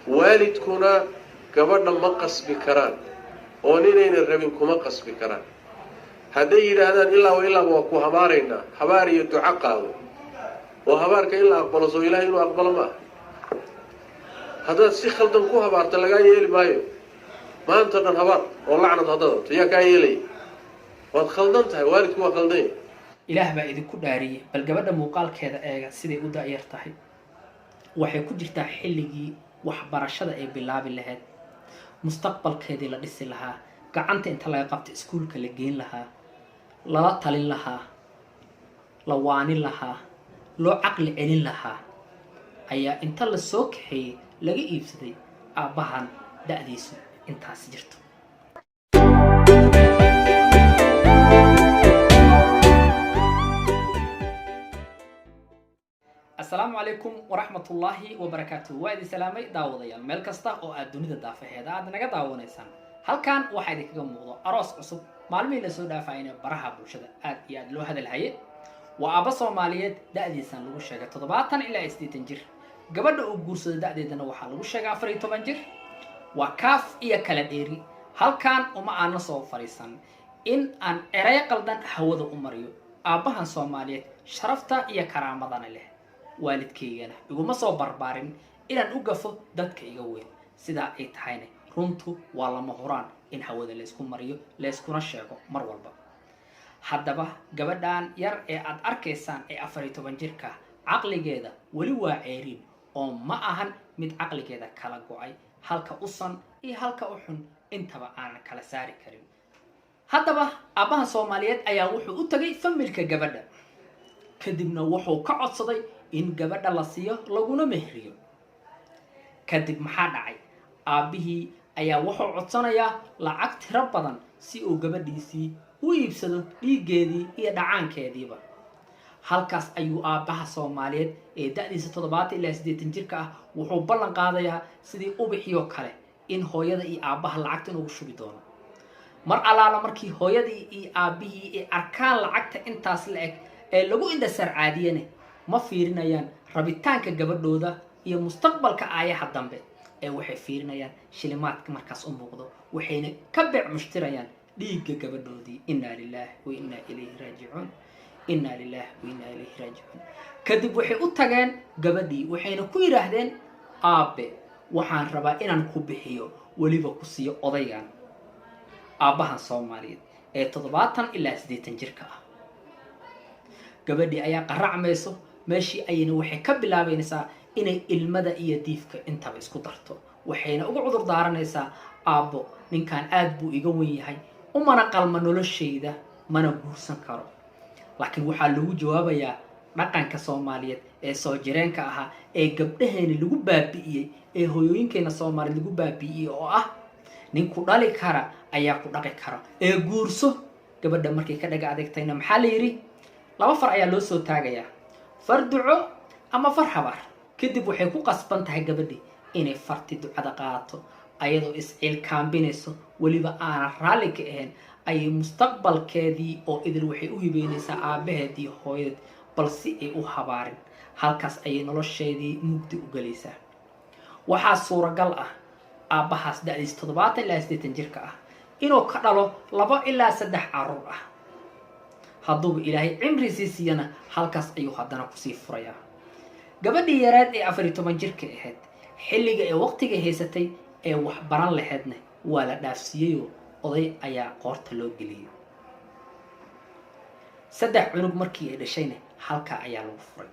Waalidkuna gabadha ma qasbi karaan oo ninaynan rabin kuma qasbi karaan. Hadday yidhaahdaan ilaaba ilaaba waa ku habaaraynaa, habaar iyo duco qaado, oo habaarka in la aqbalo soo ilahay inuu aqbalo maaha. Haddaad si khaldan ku habaarta lagaa yeeli maayo. Maanta dhan habaar oo lacnad haddaad rabto yaa kaa yeelaya? Waad khaldan tahay, waalidku waa khaldan yahay. Ilaah baa idinku dhaariyey, bal gabadha muuqaalkeeda eega siday u da-yar tahay. Waxay ku jirtaa xilligii waxbarashada ay bilaabi lahayd, mustaqbalkeedii la dhisi lahaa, gacanta inta laga qabta iskuulka la geyn lahaa, lala talin lahaa, la waanin lahaa, loo caqli celin lahaa, ayaa inta la soo kaxeeyey laga iibsaday aabbahan da-diisu intaas jirto. Asalaamu calaykum waraxmatullaahi wabarakaatuh. Waa idin salaamay daawadayaal, meel kasta oo aad dunida daafaheeda aad naga daawanaysaan. Halkan waxaa idinkaga muuqdo aroos cusub, maalmihii lasoo dhaafayna baraha bulshada aad iyo aad loo hadalhaye. Waa aabba Soomaaliyeed, da-diisan lagu sheegay 70 ilaa 80 jir. Gabadha uu guursado da-deedana waxaa lagu sheegay 14 jir. Waa kaaf iyo kala dheeri. Halkan uma aana soo fadhiisan in aan ereyo qaldan hawada u mariyo aabbahan Soomaaliyeed sharafta iyo karaamadana leh. Waalidkaygana iguma soo barbaarin inaan u gafo dadka iga weyn. Sidaa ay tahayna, runtu waa lama huraan in hawada laysku mariyo, layskuna sheego mar walba. Haddaba gabadhan yar ee aad arkaysaan ee 14 jirka, caqligeeda weli waa ceeriin oo ma ahan mid caqligeeda kala go-ay, halka usan iyo halka u xun intaba aanan kala saari karin. Haddaba aabbahan Soomaaliyeed ayaa wuxuu u tagay familka gabadha, kadibna wuxuu ka codsaday in gabadha la siiyo laguna mehriyo. Kadib maxaa dhacay? Aabbihii ayaa wuxuu codsanayaa lacag tiro badan si uu gabadhiisii u iibsado, dhiiggeedii iyo dhacaankeediiba. Halkaas ayuu aabbaha Soomaaliyeed ee da-diisa 70 ilaa 80 jirka ah wuxuu ballan qaadayaa sidii ubixiyoo kale in hooyada iyo aabbaha lacagta inugu shubi doono. Mar allaala markii hooyadii iyo aabbihii ay arkaan lacagta intaas la eg ee lagu indhasar caadiyane, ma fiirinayaan rabitaanka gabadhooda iyo mustaqbalka aayaha dambe ee waxay fiirinayaan shilimaadka markaas u muuqdo, waxayna ka beec mushtirayaan dhiigga gabadhoodii. Innaa lilaahi wa innaa ilayhi raajicuun, innaa lilaahi wa innaa ilayhi raajicuun. Kadib waxay u tageen gabadhii, waxayna ku yidhaahdeen: "Aabbe, waxaan rabaa inaan ku bixiyo, weliba ku siiyo odaygan, aabbahan Soomaaliyeed ee 70 ilaa 80 jirka ah." Gabadhii ayaa qaracmayso. Meeshii ayayna waxay ka bilaabaynaysaa inay ilmada iyo diifka intaba isku darto, waxayna uga cudur daaranaysaa: "Aabbo, ninkan aad buu iga wen yahay, umana qalma noloshayda, mana guursan karo." Laakiin waxaa lagu jawaabayaa dhaqanka Soomaaliyeed ee soo jireenka ahaa ee gabdhaheeni lagu baabi'iyey, ee hooyooyinkeena Soomaaliyeed lagu baabi'iyey, oo ah "ninku dhali kara ayaa ku dhaqi kara ee guurso." Gabadha markay ka dhaga adeegtayna maxaa la yidhi? Laba far ayaa loo soo taagayaa: far duco ama far habaar. Kadib waxay ku qasban tahay gabadhii inay farti ducada qaadato, ayadoo isciilkaambinayso, weliba aanan raalli ka ahayn, ayay mustaqbalkeedii oo idil waxay u hibeynaysaa aabbaheed iyo hooyadeed, bal si ay u habaarin. Halkaas ayay nolosheedii mugdi u gelaysaa. Waxaa suuragal ah aabbahaas da-diis 70 ilaa 80 jirka ah inuu ka dhalo labo ilaa saddex caruur ah. Hadduuba Ilaahay cimri sii siiyana, halkaas ayuu haddana kusii furayaa. Gabadhii yareed ee 14 jirka ahayd, xilliga ee waqtiga haysatay ee wax baran laheydna waa la dhaafsiiyeyoo oday ayaa qoorta loo geliyey. Saddex cunug markii ay dhashayna halkaa ayaa lagu furay.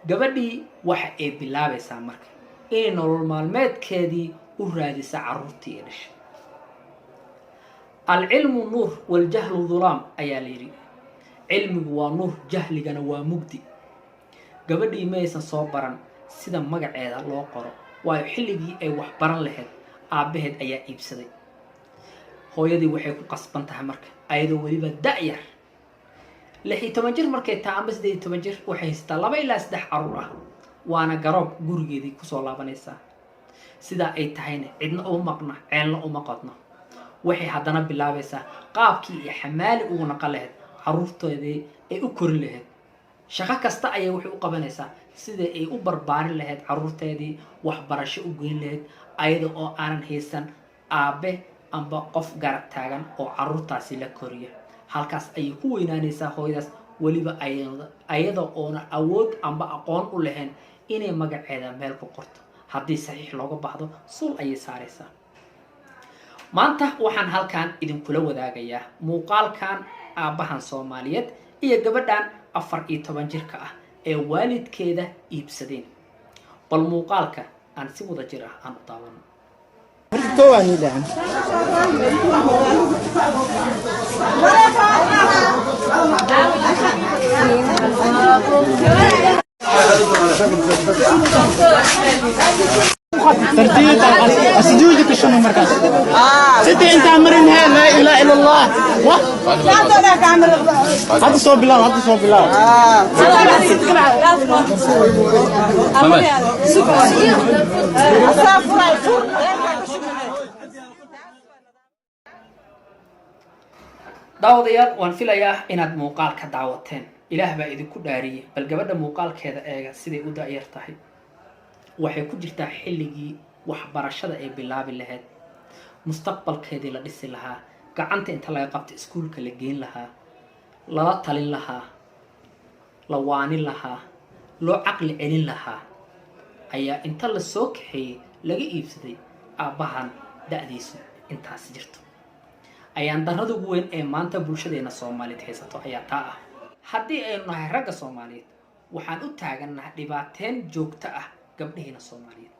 Gabadhii waxa ay bilaabaysaa marka inay nolol maalmeedkeedii u raadisa carruurtii ay dhashay. "Alcilmu nuur waljahlu dulaam" ayaa la yidhi. Cilmigu waa nuur, jahligana waa mugdi. Gabadhii maysan soo baran sida magaceeda loo qoro, waayo xilligii ay wax baran lahayd aabbaheed ayaa iibsaday. Hooyadii waxay ku qasban tahay marka, ayadoo weliba da-yar, 16 jir markay tahay ama 18 jir, waxay haysataa laba ilaa saddex caruur ah, waana garoob, gurigeedii kusoo laabanaysaa. Sidaa ay tahayna cidna uma maqna, ceelna uma qodno. Waxay haddana bilaabaysaa qaabkii iyo xamaali ugu naqan lahayd, carruurtoodii ay u korin lahayd. Shaqo kasta ayay waxay u qabanaysaa sidai ay u barbaarin lahayd caruurteedii, waxbarasho u geyn lahayd, ayada oo aanan haysan aabe amba qof garab taagan oo caruurtaasi la koriya. Halkaas ayay ku weynaanaysaa hooyadaas, weliba ayada oona awood amba aqoon u lahayn inay magaceeda meel ku qorto. Haddii saxiix looga baahdo, suul ayay saaraysaa. Maanta waxaan halkan idinkula wadaagayaa muuqaalkan aabbahan Soomaaliyeed iyo gabadhan 14 jirka ah ee waalidkeeda iibsadeen. Bal muuqaalka aan si wada jir ah aan u daawano. ترتيب سجودك شنو مركز ستي انت امرنها لا اله الا الله. هذا صوب بالله، هذا صوب بالله. Daawadayaal, waan filayaa inaad muuqaal ka daawateen. Ilaah baa idinku dhaariyey, bal gabadha muuqaalkeeda eega siday u da'yar tahay. Waxay ku jirtaa xilligii waxbarashada ay bilaabi lahayd, mustaqbalkeedii la dhisi lahaa, gacanta inta laga qabta iskuulka la geyn lahaa, lala talin lahaa, la waanin lahaa, loo caqli celin lahaa, ayaa inta la soo kaxeeyey laga iibsaday aabbahan da'diisu intaas jirto. Ayaan darrada ugu weyn ee maanta bulshadeena Soomaaliyeed haysato ayaa taa ah. Haddii aynu nahay ragga Soomaaliyeed, waxaan u taagannahay dhibaateen joogto ah gabdhaheena Soomaaliyeed.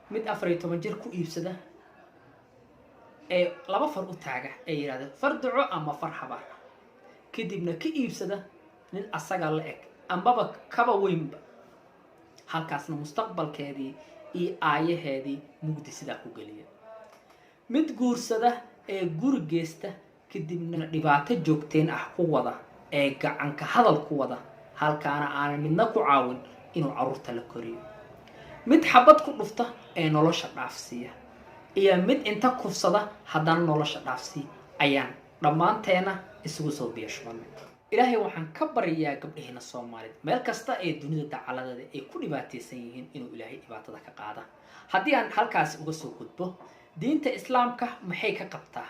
Mid 14 jir ku iibsada ee laba far u taaga ee yidhahda far duco ama far habaar, kadibna ka iibsada nin asaga la eg ambaba kaba weynba, halkaasna mustaqbalkeedii iyo aayaheedii mugdi sidaa ku geliya. Mid guursada ee guri geysta, kadibna dhibaato joogteen ah ku wada ee gacanka hadal ku wada, halkaana aanan midna ku caawin inuu caruurta la koriyo. Mid xabad ku dhufta ee nolosha dhaafsiiya, iyo mid inta kufsada haddana nolosha dhaafsiiya, ayaan dhammaanteena isugu soo biyashubanay. Ilaahay waxaan ka baryayaa gabdhaheena Soomaaliyeed meel kasta ee dunida dacaladeeda ay ku dhibaataysan yihiin inuu Ilaahay dhibaatada ka qaada. Haddii aan halkaasi uga soo gudbo, diinta Islaamka maxay ka qabtaa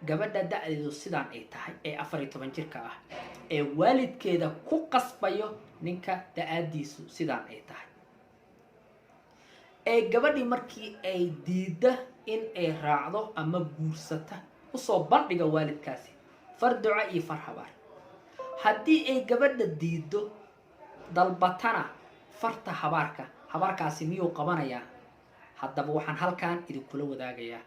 gabadha da'deedu sidaan ay tahay ee 14 jirka ah ee waalidkeeda ku qasbayo ninka da'aadiisu sidaan ay tahay, ee gabadhii markii ay diidda in ay raacdo ama guursata usoo bandhiga waalidkaasi far duco iyo far habaar? Haddii ay gabadha diiddo dalbatana farta habaarka, habaarkaasi miyuu qabanayaa? Haddaba waxaan halkan idinkula wadaagayaa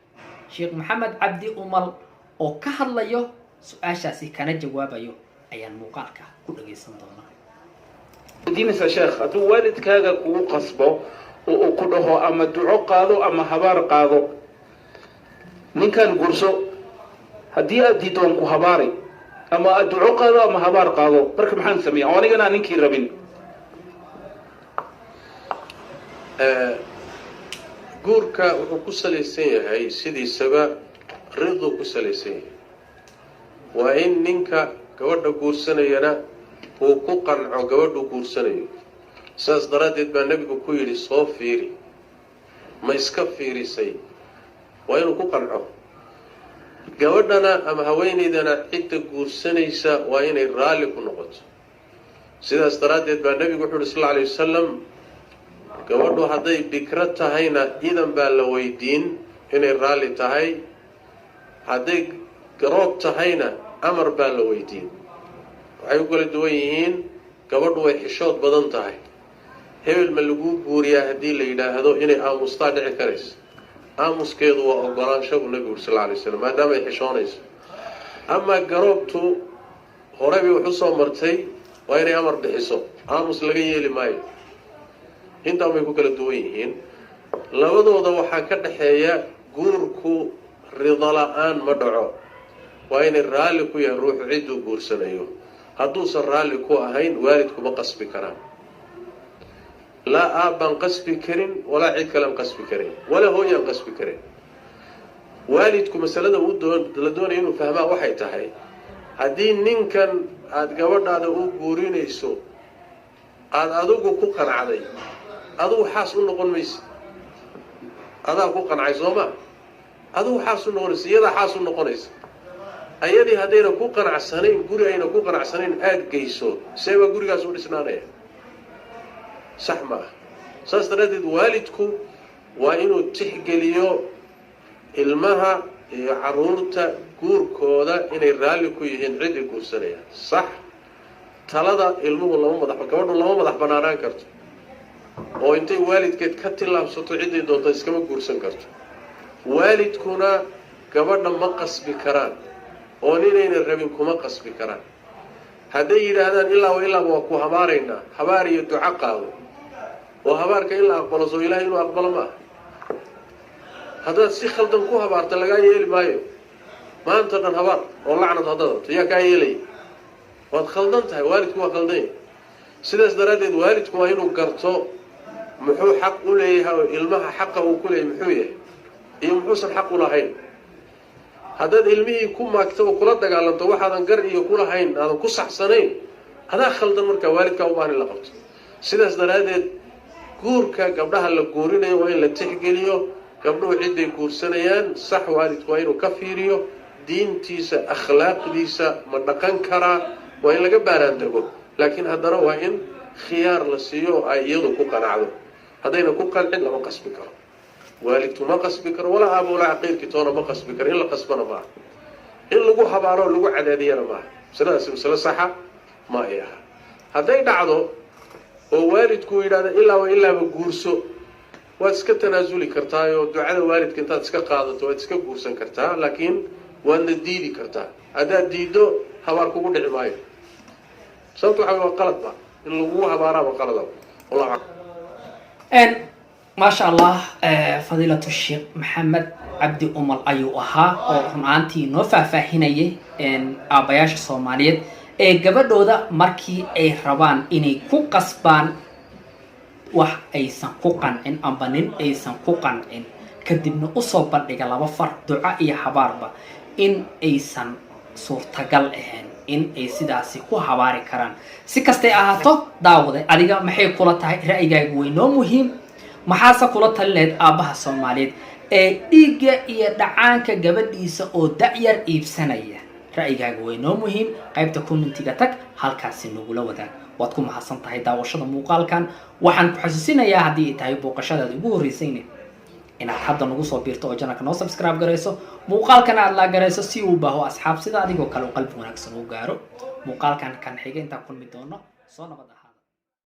Sheekh Maxamed Cabdi Umal oo ka hadlayo su-aashaasi kana jawaabayo ayaan muuqaalka ku dhagaysan doonaa. Weydiinaysaa sheekh, hadduu waalidkaaga kugu qasbo oo uu ku dhaho ama duco qaado ama habaar qaado, ninkan guurso, haddii aad diiddo waan ku habaaray, ama aad duco qaado ama habaar qaado, marka maxaan sameeya oo anigana aan ninkii rabin? Guurka wuxuu ku salaysan yahay sidiisaba riduu ku salaysan yahay. Waa in ninka gabadha guursanayana uu ku qanco gabadhuu guursanayo. Saas daraaddeed baa nebigu ku yidhi soo fiiri, ma iska fiirisay? Waa inuu ku qanco. Gabadhana ama haweenaydana cidda guursanaysa waa inay raalli ku noqoto. Sidaas daraaddeed baa nebigu wuxu uhi sal alla alay wasalam, gabadhu hadday bikro tahayna idan baa la weydiin inay raalli tahay, hadday garoob tahayna amar baa la weydiin. Waxay u kala duwan yihiin, gabadhu way xishood badan tahay. Hebel ma laguu guuriyaa haddii la yidhaahdo, inay aamustaa dhici karaysa. Aamuskeedu waa ogolaansho buu nebigu uri sal alla alay slam, maadaama ay xishoonayso. Amaa garoobtu horey bay wax u soo martay, waa inay amar bixiso, aamus laga yeeli maayo. Intaan bay ku kala duwan yihiin labadooda. Waxaa ka dhaxeeya guurku rido la-aan ma dhaco. Waa inay raalli ku yahay ruuxu cidduu guursanayo. Hadduusan raalli ku ahayn, waalidkuma qasbi karaan. Laa aabbaan qasbi karin, walaa cid kalean qasbi karin, walaa hooyaan qasbi karin. Waalidku masalada uu la doonaya inuu fahmaa waxay tahay Haddii ninkan aada gabadhaada u guurinayso aada adigu ku qanacday, adigu xaas u noqon maysa. Adaa ku qancay, soo ma? Adigu xaas u noqonaysa, iyadaa xaas u noqonaysa. Ayadii haddayna ku qanacsanayn, guri ayna ku qanacsanayn aada geyso, see baa gurigaas u dhisnaanaya? Sax ma aha. Saas daraaddeed waalidku waa inuu tixgeliyo ilmaha iyo carruurta guurkooda inay raalli ku yihiin cid ay guursanayaan. Sax, talada ilmuhu lama madax, gabadhu lama madax banaanaan karto oo intay waalidkeed ka tillaabsato ciday doonto iskama guursan karto. Waalidkuna gabadha ma qasbi karaan oo ninayna rabin kuma qasbi karaan. Hadday yidhaahdaan ilaa wa ilaaba waa ku habaaraynaa, habaar iyo duco qaado, oo habaarka in la aqbalo, soo ilahay inuu aqbalo ma aha. Haddaad si khaldan ku habaarta, lagaa yeeli maayo. Maanta dhan habaar oo lacnad haddaad rabto, yaa kaa yeelaya? Waad khaldan tahay, waalidku waa khaldan yahay. Sidaas daraaddeed waalidku waa inuu garto muxuu xaq u leeyahay oo ilmaha xaqa uu ku leeyahay muxuu yahay iyo muxuusan xaq u lahayn. Haddaad ilmihii ku maagto oo kula dagaalanto waxaadan gar iyo kulahayn, aadan ku saxsanayn, adaa khaldan. Markaa waalidkaa u baahan in la qabto. Sidaas daraaddeed guurka gabdhaha la guurinayo waa in la tixgeliyo gabdhuhu ciday guursanayaan. Sax, waalidku waa inuu ka fiiriyo diintiisa, akhlaaqdiisa, ma dhaqan karaa, waa in laga baaraandego. Laakiin haddana waa in khiyaar la siiyo oo ay iyadu ku qanacdo. Haddayna ku qancin, lama qasbi karo. Waalidku ma qasbi karo, walaa aaba walaa caqiirkii toona ma qasbi karo. In la qasbana maaha, in lagu habaaro o lagu cadaadiyana maaha. Masaladaasi masalo saxa ma ay aha. Hadday dhacdo oo waalidku yidhahda ilaaba ilaaba guurso, waad iska tanaasuli kartaayoo ducada waalidka intaad iska qaadato waad iska guursan kartaa, laakiin waadna diidi kartaa. Haddaad diiddo, habaar kugu dhici maayo. Sababta waxa waa qaladba in lagugu habaaraaba qalada. Wallahu. Maasha Allah, Fadiilatu Sheekh Maxamed Cabdi Umal ayuu ahaa oo run ahaantii noo faahfaahinayay aabbayaasha Soomaaliyeed ee gabadhooda markii ay rabaan inay ku qasbaan wax aysan ku qancin amba nin aysan ku qancin, kadibna usoo bandhiga laba far, duco iyo habaarba, in aysan suurtagal ahayn in ay sidaasi ku habaari karaan. Si kastay ahaato, daawade, adiga maxay kula tahay? Ra'yigaagu way noo muhiim. Maxaase kula talin lahayd aabbaha Soomaaliyeed ee dhiigga iyo dhacaanka gabadhiisa oo da'yar iibsanaya? Ra'yigaaga way noo muhiim. Qaybta commentiga tag, halkaasi nagula wadaag. Waad ku mahadsan tahay daawashada muuqaalkan. Waxaan ku xasuusinayaa, haddii ay tahay booqashadaada ugu horreysayne, inaad hadda nagu soo biirto oo channelka noo subscribe garayso, muuqaalkana aad like garayso, si uu baaho asxaab sida adigoo kale u qalbi wanaagsan uu gaaro. Muuqaalkan kan xiga intaan kulmi doono, soo nabad ah.